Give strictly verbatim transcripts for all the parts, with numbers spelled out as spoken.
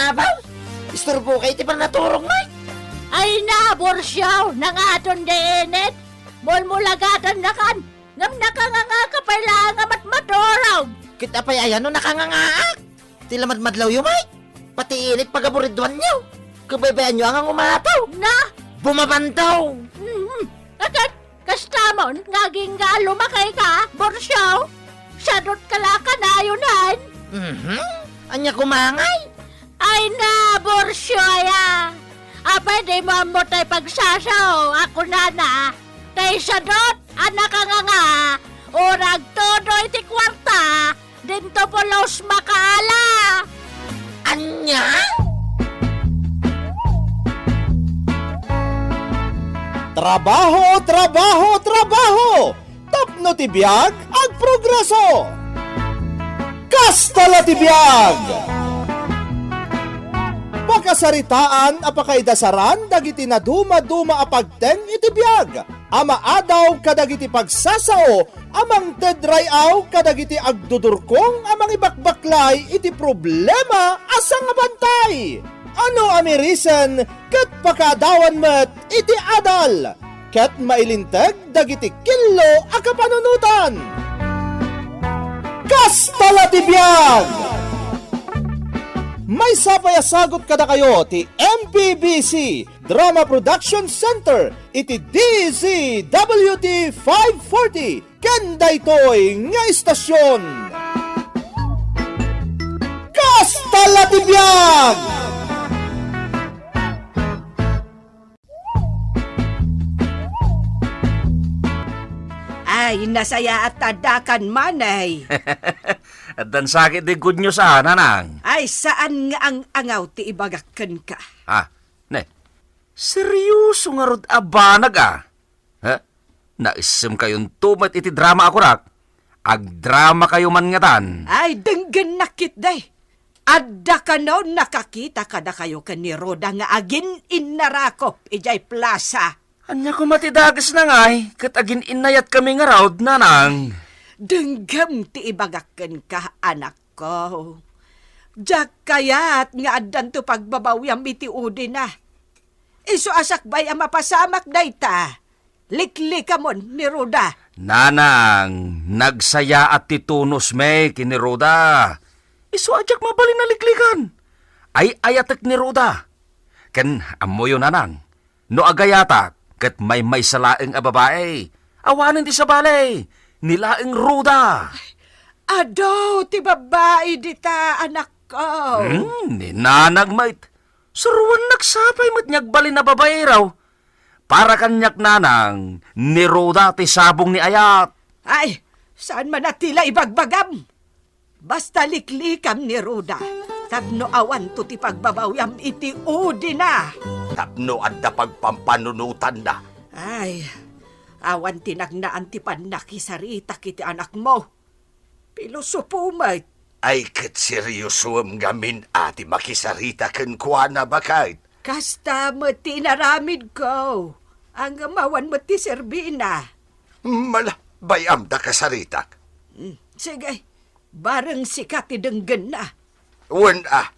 Abaw! Isturbo kay ti pannaturong, Mike! Ay na, Borsiaw! Nangaton di init! Mulmulagatannakan! Ngem nakanganga ka pay laeng a matmaturog! Ket apay aya no nakangangaak? Ti lamadmadlawyo, Mike! Pati init pagaburidwanyo! Kabaybayanyo a nga umataw! Na! Bumabantaw! Mhm. Akat, kastamon nga agingga a lumakay ka, Borsiaw? Sadot ka la kanayon, han? Mhm. Ania koma ngay? Ay na, Borsiaw aya! Apay dimo ammo tay pagsasao a kunana, tay sadot a nakanganga, o nagtudo iti kuarta, dinto pulos makaala! Ania? Trabaho, trabaho, trabaho! Tapno ti biag, agprogreso! Kasta la ti biag! Pakasaritaan a pakaidasaran dagiti nadumaduma a pagteng iti biag a maadaw kadagiti pagsasao a mangted ray-aw kadagiti agdudurkong a mangibakbaklay iti problema a sangabantay. Ano a mirisen ket pakaadawan met iti adal ket mailinteg dagiti killo a kapanunotan. Kasta la ti biag! Maysa pay a sagut kadakayo ti M P B C Drama Production Center iti D Z W T five forty ken daytoy nga istasyon. Kasta la ti biag! Ay, nasayaat ta addakan, manay. Addan sakit di good news, a, nanang. Ay, saan nga ang-angaw ti ibagak kenka? Ah, ne. Seryoso ngarud a banag, a. Ha? Naissemkayonto met iti drama a kunak? Agdramakayo man ngatan. Ay, denggennak ketdi. Adda kano nakakita kadakayo ken ni Roda nga agin-innarakop idiay plasa. Ania koma ti dagesna ngay ket agin-innayatkami ngarud, nanang? Denggem ti ibagak kenka, anakko. Diak kayat nga addanto pagbabawiam iti udina. Isu a sakbay a mapasamak dayta, liklikamon ni Roda. Nanang, nagsayaat ti tunosmi ken ni Roda. Isu a diak mabalin a liklikan. Ay-ayatek ni Roda. Ken ammoyo, nanang, no agayatak ket maymaysa laeng a babai, awanen ti sabali, ni laeng Roda. Adu ti babai dita, anakko. Hmm, ni nanang met. Suroannak sapay met nga agbalin a babai, raw. Para kaniak, nanang, ni Roda ti sabong ni ayat. Ay, saan man a ti la ibagbagam? Basta liklikam ni Roda, tapno awanto ti pagbabawiam iti udina. Tapno adda pagpampanunotanna. Ay, awan ti nagnaan ti pannakisaritak iti anakmo. Pilosopo met. Ay, ket seriosoem ngamin a ti makisarita kenkuana, baket? Kasta met ti inaramidko. Ngem awan met ti serbina. Mala, bay-am ta kasaritak. Mm, sige, bareng sika ti denggenna. Wen a,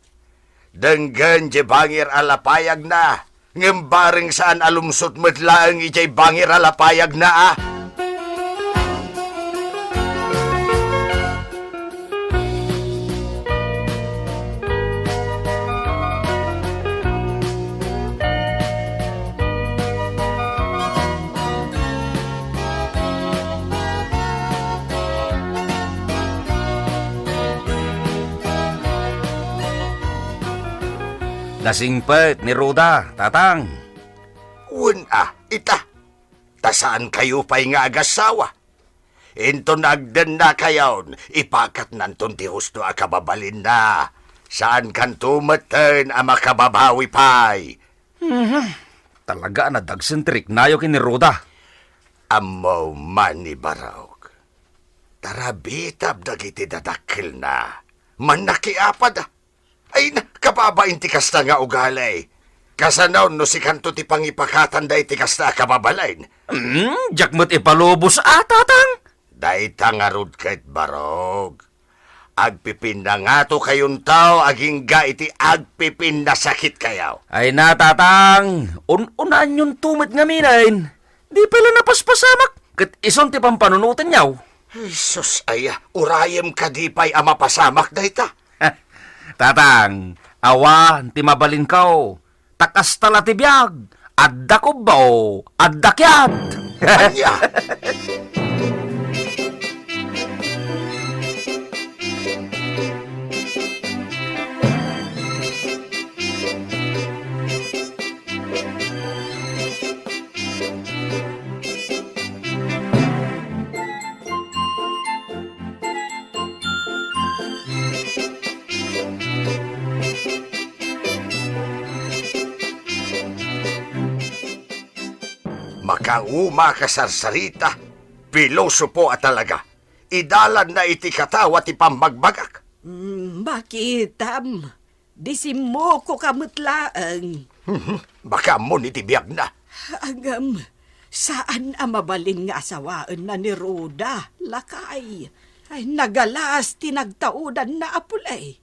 denggen diay bangir a lapayagna, ngem bareng saan a lumsut met laeng idiay bangir a lapayagna a. Nasingpet ni Roda, tatang. Wen a, ita, ta saankayo pay nga agassawa. Inton agdennakayon, ipakatnanton ti husto a kababalinna. Saankanto metten a makababawi pay. Mhm. Talaga a nadagsen ti riknayo ken ni Roda. Ammom man ni Barok. Tarabitab dagiti dadakkelna. Mannakiapada. Ay na, kababain ti kasta nga ugali. Kasano no sikanto ti pangipakatanda iti kasta a kababalin? Hmm, diak met ipalubos a, tatang. Dayta ngarud ket, Barok. Agpipinna ngato kayonto agingga iti agpipinna sakit kayo. Ay na, Tatang, un-unaanyonto met ngamin. Di pay la napaspasamak, ket isun ti pampanunotenyo. Jesus aya, urayem kadi pay a mapasamak dayta. Tatang, awan ti mabalinko. Ta kasta la ti biag, adda kubbo, adda kiat. Ania? Makauma ka, Sarsarita, pilosopo a talaga. Idalanna iti katawa ti pammagbagak. Mm, makitam. Di simmuko ka met laeng. Mhm. Makaammo ni ti biagna. Agam, saan a mabalin nga asawaenna ni Ruda, lakay. Ay, nagalas ti nagtaudanna a pulay.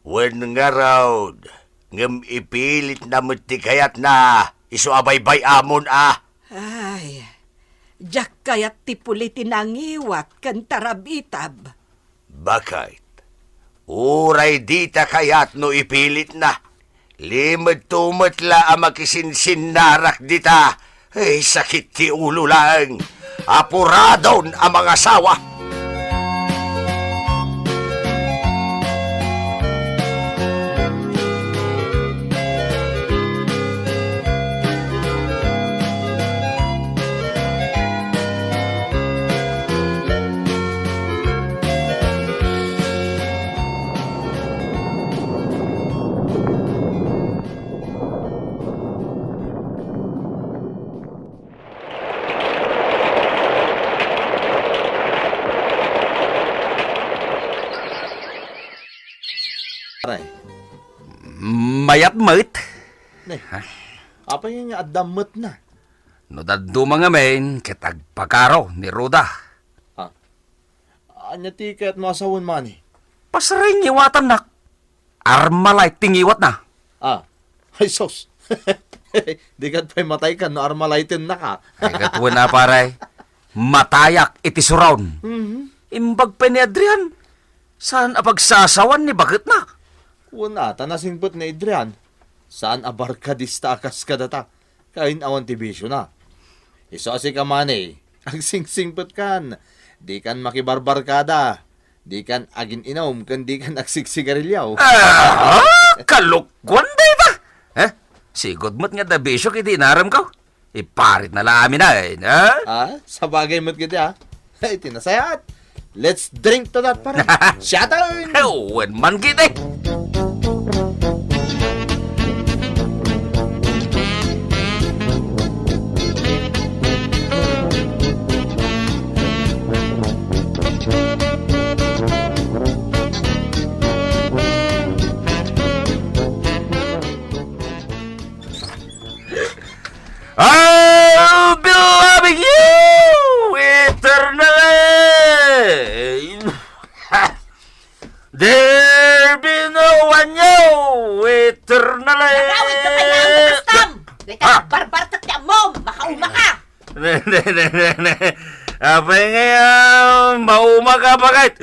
Wen ngarud, ngem ipilitna met ti kayatna, isu a baybay-amon a. Ay, diak kayat ti puli ti nangiwat ken tarabitab. Baket, uray dita kayat no ipilitna, limedto met la a makisinsinnarak dita. Ay, sakit ti ulo laeng. Apuradon a mangasawa. Aray. Mayat met. Ne. Ha? Apay nga adda met na? No dadduma ngamin, ket agpakaro ni Ruda. Ah. Ania ti kayatmo a sawen, mani? Pasaray ngiwatannak. Armalite ti ngiwatna. Ah, ay sus. Di ket pay mataykan no armaliten-nak a. Ay, ket wen a, pare. Matayak iti suron. Mhm. Imbag pay ni Adrian. Saan a pagsasawan ni baketna? Wen a, ta nasingpet ni Adrian. Saan a barkadista a kas kadata. Kain awan ti bisiona. Isu a sika, mani, agsingsingpetkan. Dikan makibarbarkada. Dikan agin-inom ken dikan agsigsigarilio. Ah, kalokuan dayta! Eh, sigud met nga adda bisio iti inaramko. Iparitna la amin, ay, ha? Ah, sabagay met kiti, ah. Ay, ti nasayaat. Let's drink to that, pare. Siateng! Wen man kiti. I'll be loving you eternally. There be no one you eternally. Nagawid ka pa nga, Custom! Dahil ka Ah! barbartak ti ammom! Makauma ka! Ne, ne, ne, ne, ne. Apay ngayon, mauma ka, bakit?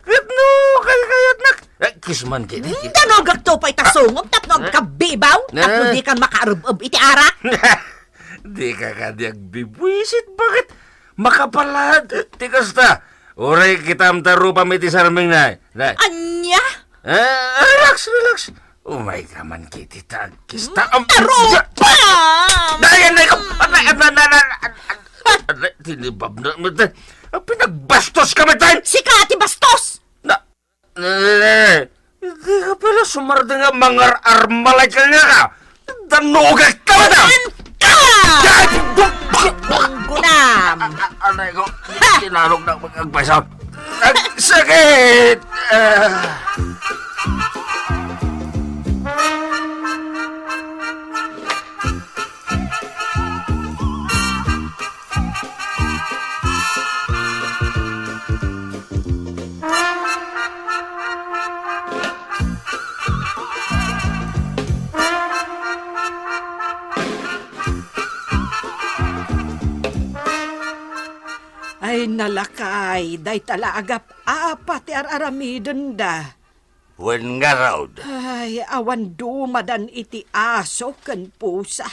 Ket no, kay-, kayatnak. Eh, kisman kini. Hmm, danogak to pay ta sungom tapno Eh? agkabibaw, Ne? tapno di ka makaarub-ub iti arak. Di ka kadi agbibwisit, bakit? Makapalad, ti kasta. Uray kitam ta rupam iti sarming na. Na. Anya? Eh, relax, relax. Umay ka man kiti ta, kista. Hmm, am-, ta rupam! Dai, anay ko! Anay, anay, anay, anay, anay, anay, tinibab na, anay, pinagbastos ka, matay! Sika ti bastos! Na, eh, hindi ka pala sumardeng nga mangar-armalay ka nga ka! Danugag ka ba na? Saan ka? Dai! Gunam! A-, a-, anay ko, Ha! Tinalog na mag-agpaysa. Ang sakit! Ah. Ay, nalakay, dayta la agap-apa ti ar-aramidenda. Wen ngarud. Ay, awan dumadan iti aso ken pusa.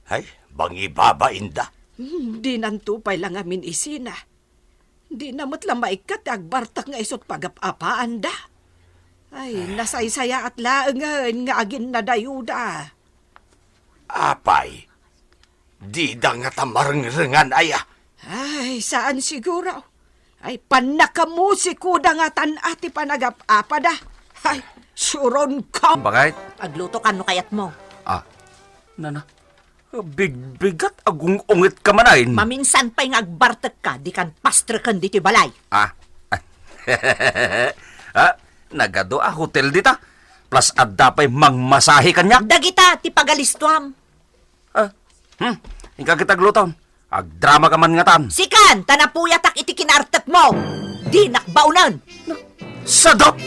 Ay, bangibaba inda. Hmm, dinanto pay la ngamin isina. Dina met la maikkat ti agbartek nga isut' pagap-apaanda. Ay, nasaysayaat laengen nga aginnadayoda. Apay, dida ngata marengrengan aya? Ay, saan siguro. Ay, pannakamusikoda ngatan a ti panagap-apada. Ay, suronko. Bakit? Agluto ka no kayatmo. Ah, nana, bigbigat, agung-unget ka manen. Maminsan pay nga agbartek ka, di kan pastreken ditoy balay. Ah. Ah, nagadu a hotel dita. Plus adda pay mangmasahe kaniak. Dagita ti pagalistuam. Ah, hmm, inka kita agluto. Agdrama ka man ngatan. Sikan, ta napuyatak iti kinaartekmo. Dinak baonen. Sadot!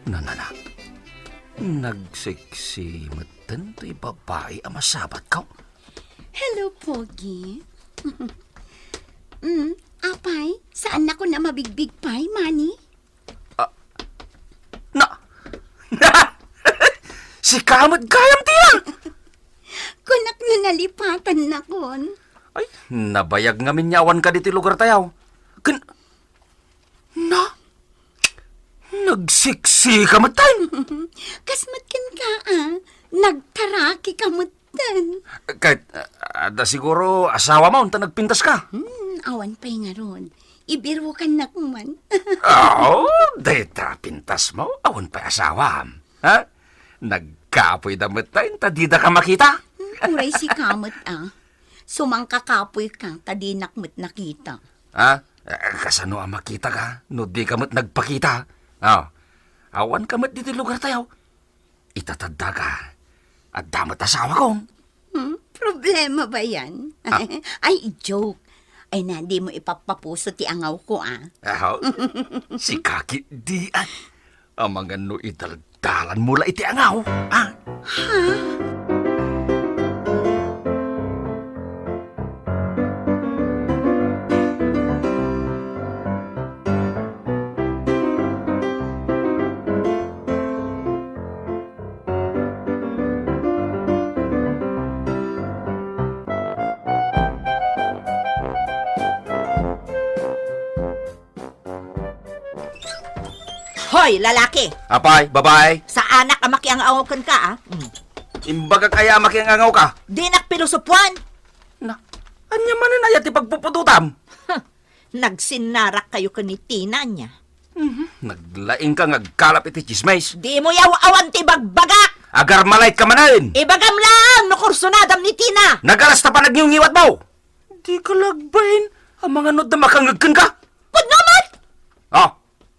Nanana, nagseksi metten toy babai a masabatko. Hello, Pogi. Mm, apay, saannakon a mabigbig pay, Mani? Ah, na, na, sika met gayam, Tina! Kunak no nalipatannakon. Ay, nabayag ngamin nga awan ka ditoy lugar tayo. Ken, na, nagseksi ka met, tay. Kas met kenka, ah. Nagtaraki ka met. Ket, ah, adda siguro asawam ta nagpintas ka? Hmm, awan pay ngarud. Ibirukannak man. Oo, dayta pintasmo, awan pay asawam. Ha? Nagkapoy da met ta dida ka makita? Hmm, uray sika met, ah. Sumangkakapoy ka, ta dinak met nakita. Ha? Eh, kasano a makita ka no di ka met nagpakita? Oh, awan ka met ditoy lugar tayo. Ita ta adda ka. Adda met asawakon. Hmm? Problema ba yan? Ah. Ay, joke. Ay na, di mo ipapapuso ti angawko, ah. Aho? Sika ketdi, ay. Amangan no idaldalanmo la iti angaw, ah. Ha? Hoy, lalaki! Apay, babae? Saanak a makiangaw kenka, ah. Mm. Imbagak aya a makiangaw ka? Dinak pilosopuan. Na, ania manen aya ti pagpuputotam? Huh, nagsinnarak kayo ken ni Tina, ania? Mhm, naglaing ka nga agkalap iti tsismis. Di mo yaw-awan ti bagbagak! Agarmalay ka manen! Ibagam laeng no kursunadam ni Tina! Nagalas ta panagniwngiwat mo! Di ka lagbain. Amangan no adda makangeg kenka. Pudno met! Oh,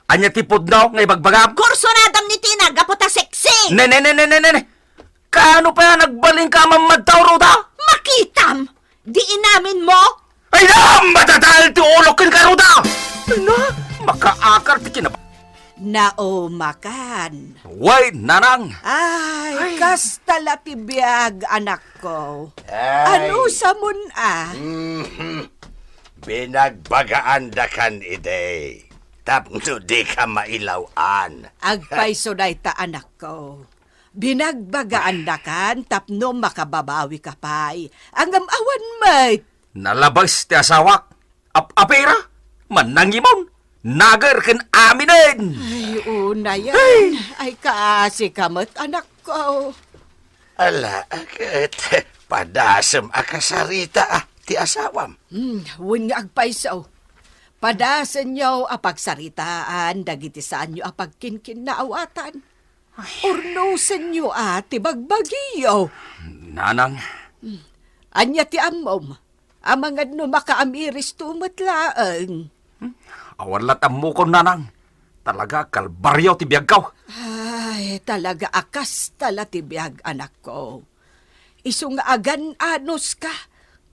ania ti pudno nga ibagbagam? Kursunadam ni Tina gapu ta sexy! Ne, ne, ne, ne, ne, ne, ne. Kaano pay a nagbalin ka a mammadtaw, Ruda? Makitam! Di inamin mo? Ay na! Madadael ti ulok kenka, Ruda! Ay na! Makaakar ti kinab- Naumakan. Way, nanang! Ay, Ay. Kasta la ti biag, anakko. Ay. Anusamon a? Mhm. Binagbagaandakan idi. Tapno di ka mailaw-an. Agpayso dayta, anakko. Binagbagaandakan tapno makababawi ka pay. Ngem awan met. Nalabes ti asawak. Ap-apira, mannangimon, nager ken aminen. Ay, unayen. Ay. Ay, kaasi ka met, anakko. Ala, ket padasem a kasarita, ah, ti asawam. Hmm, wen nga agpayso. Padasenyo a pagsaritaan dagiti saanyo a pagkinkinnaawatan. Ay. Urnosenyo a ti bagbagiyo. Nanang. Hmm. Ania ti ammom? Amangan no makaamiristo met laeng. Hmm? Awan la't ammokon, nanang. Talaga, kalbaryo ti biagko. Ay, talaga a kasta la ti biag, anakko. Isu nga agan-anuska,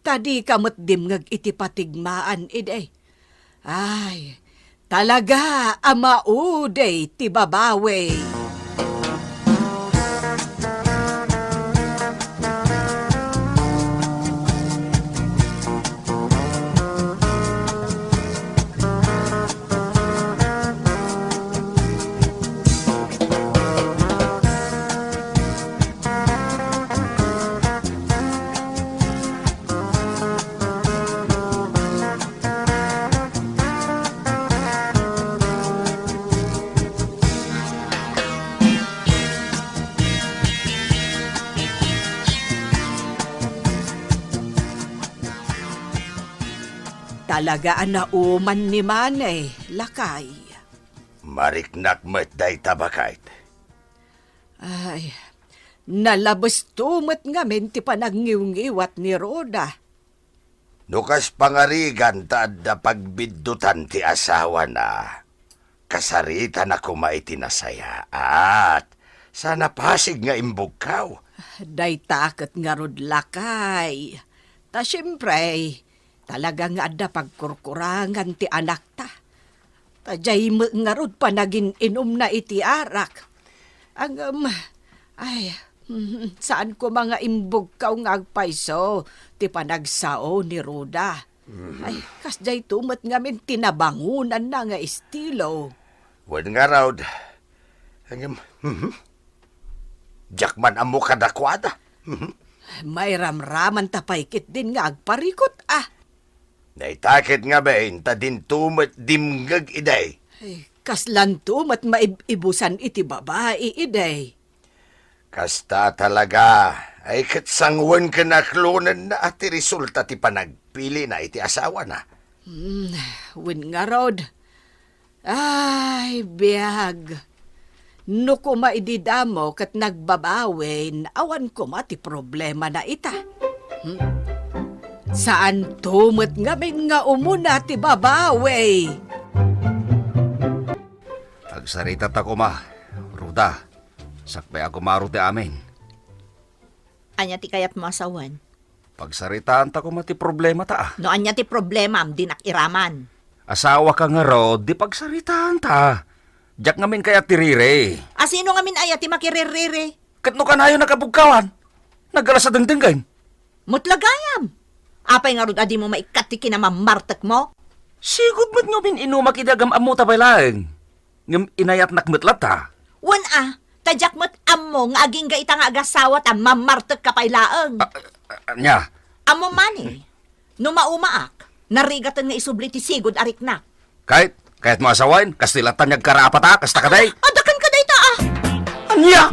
ta dika met dimngeg iti patigmaan idi. Ay, talaga a maudi ti babawi. Talaga a nauman ni Manny, lakay. Mariknak met dayta, baket. Ay, nalabesto met ngamin ti panangngiwngiwat ni Rhoda. No kas pangarigan ta adda pagbiddutan ti asawana, kasaritana koma iti nasayaat. Sa napasig nga imbugkaw. Dayta ket ngarud, lakay. Ta siempre, talaga nga adda pagkurkurangan ti anakta. Ta diay met ngarud panagin-inumna iti arak. Ngem, ay, saan koma nga imbugkaw nga agpayso ti panagsao ni Rhoda. Mhm. Ay, kasdiay to met ngamin ti nabangonanna nga estilo. Wen ngarud, ngem, mhm. Diak man ammo kadakuada. Mhm. Mairamramanta pay ketdin nga agparikut, a. Dayta ket ngamin ta dinto met dimngeg idi. Ay, kaslanto met maib-ibusan iti babai idi. Kasta talaga, ay ket sanguen ken aklonenna a ti resulta ti panagpilina iti asawana. Hmm, wen ngarud. Ay, biag. No koma idi damo ket nagbabawin, awan koma ti problemana ita. Hmm? Saanto met ngamin nga umuna ti babawi. Agsaritata koma, Rhoda. Sakbay a kumaro ti amin. Ania ti kayatmo a sawen? Pagsaritaanta koma ti problemata, a. No ania ti problemam, dinak iraman. Asawaka ngarud, di pagsaritaanta. Diak ngamin kayat ti riri. A, sino ngamin aya ti makiririri? Ket no kanayon a kabugkawan, naggalas a dengdenggen. Met la gayam. Apay ngarud a dimo maikkat ti kinamammartekmo? Sigud met ngamin inumak idi agam-ammota pay laeng. Ngem inayatnak met latta. Wen a, ta diak met ammo nga agingga ita nga agasawa ta mammartekka pay laeng. A, a, ania? Ammom manen, no maumaak, narigaten nga isubli ti sigud a riknak. Kayat, kayatmo a sawen, kastoy latta nga agkarapata, kasta kadi? Adda ken kadayta, a. Ania?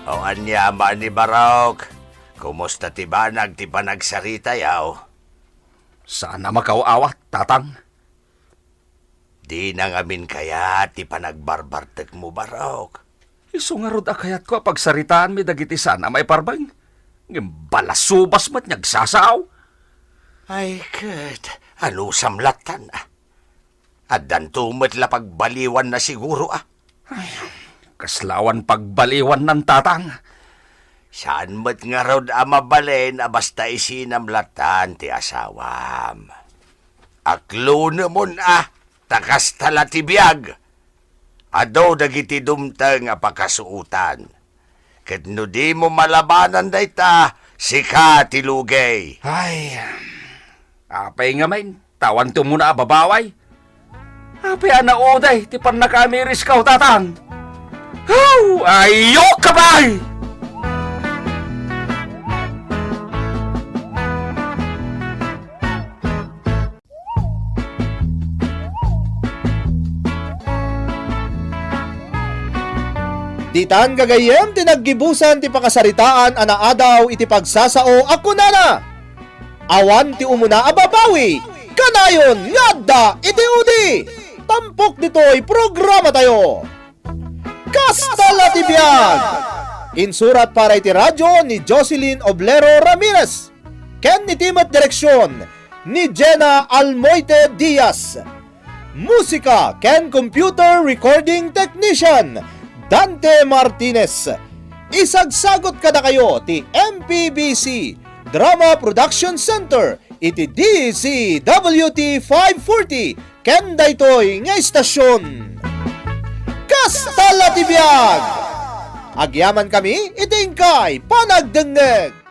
O, ania man ni Barok? Kumusta ti banag ti panagsaritayo? Saan a makaaw-awat, Tatang. Dina ngamin kayat ti panagbarbartekmo, Barok. Isu ngarud a kayatko a pagsaritaanmi dagiti saan a maiparbeng. Ngem balasubas met nga agsasaaw. Ay, ket, anusam lattan, a? Addanto met la pagbaliwanna siguro, a? Ay, kasla awan pagbaliwannan, Tatang. Saan met ngarud a mabalin a basta isinam lattan ti asawam. Aklonemon, a, ta kasta la ti biag. Adu dagiti dumteng a pakasuotan. Ket no dimo malabanan dayta, sika ti lugey. Ay, apay ngamin, ta awanto umuna a babaway? Apay a nauday ti pannakaamirisko, Tatang? Haw! Ayokka pay! Ditan gagayyem ti naggibusan ti pakasaritaan a naadaw iti pagsasao a kunana, "Awan ti umuna a babawi, kanayon nga adda iti udi." Tampok ditoy programatayo. Kasta la ti biag! Insurat para iti radyo ni Jocelyn Oblero Ramirez ken iti met direksyon ni Jenna Almoite Diaz. Musika ken computer recording technician, Dante Martinez. Isagsagot kadakayo ti M P B C Drama Production Center iti D Z W T five forty ken daytoy nga istasyon. Kasta la ti biag! Agyamankami iti inkay panagdengngeg.